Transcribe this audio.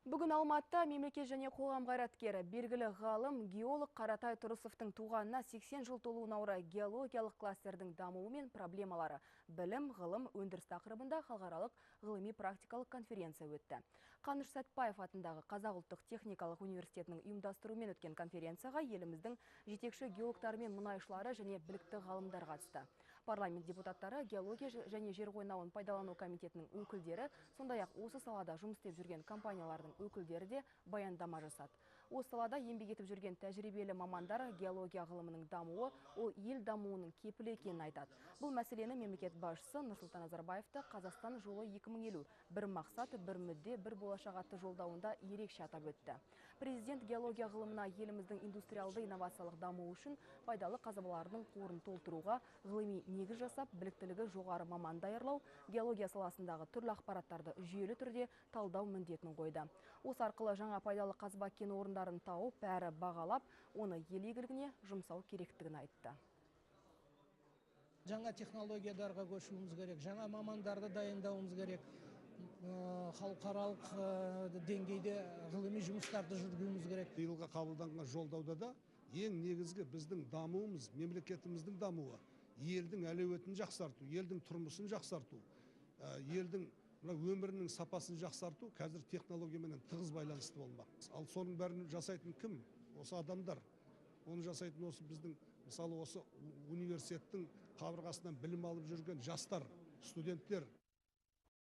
Бүгін Алматыда мемлекет және қоғам қайраткері, белгілі ғалым, геолог Қаратай Тұрысовтың туғанына 80 жыл толуына орай геологиялық кластердің дамуы мен проблемалары, білім, ғылым, өндіріс тақырыбында халықаралық ғылыми практикалық конференция өтті. Қаныш Сәтпаев атындағы Қазақ ұлттық техникалық университетінің ұйымдастыруымен өткен конференцияға еліміздің жетекші геологтары мен мұнайшылары және білікті ғалымдар қатысты. Парламент депутаттары, геология және жер қойнауын пайдалану комитетінің өкілдері, сондай-ақ осы салада жұмыс істеп жүрген компаниялардың өкілдері де баяндама жасады. Осы салада еңбек етіп жүрген тәжірибелі мамандар геология ғылымының дамуы ол ел дамуының кепілі екенін айтады. Бұл мәселені мемлекет басшысы Нұрсұлтан Назарбаев та Қазақстан жолы 2050 бір мақсат, бір мүдде, бір болашақ атты жолдауында ерекше атап өтті. Президент геология ғылымына еліміздің индустриалды инновациялық дамуы үшін пайдалы қазбалардың қорын толтыруға ғылыми негіз жасап, біліктілігі жоғары маман даярлау, геология саласындағы түрлі ақпараттарды жүйелі түрде талдау міндетін қойды. Осы арқылы жаңа пайдалы қазба кен орындарын тауып, бәрі бағалап, оны ел игілігіне жұмсау керектігін айтты. Жаңа технологияларға көшуіміз керек, жаңа мамандарды дайындауымыз керек, халықаралық деңгейде ғылыми жұмыстарды жүргізуіміз керек. Биылғы қабылданған жолдауда да ең негізгі біздің дамуымыз, мемлекетіміздің дамуы, елдің әлеуетін жақсарту, елдің тұрмысын жақсарту, елдің мына өмірінің сапасын жақсарту қазір технологияменен тығыз байланысты болмақ. Ал соның бәрін жасайтын кім? Осы адамдар. Оны жасайтын осы біздің, мысалы, осы университеттің қабырғасынан білім алып жүрген жастар, студенттер.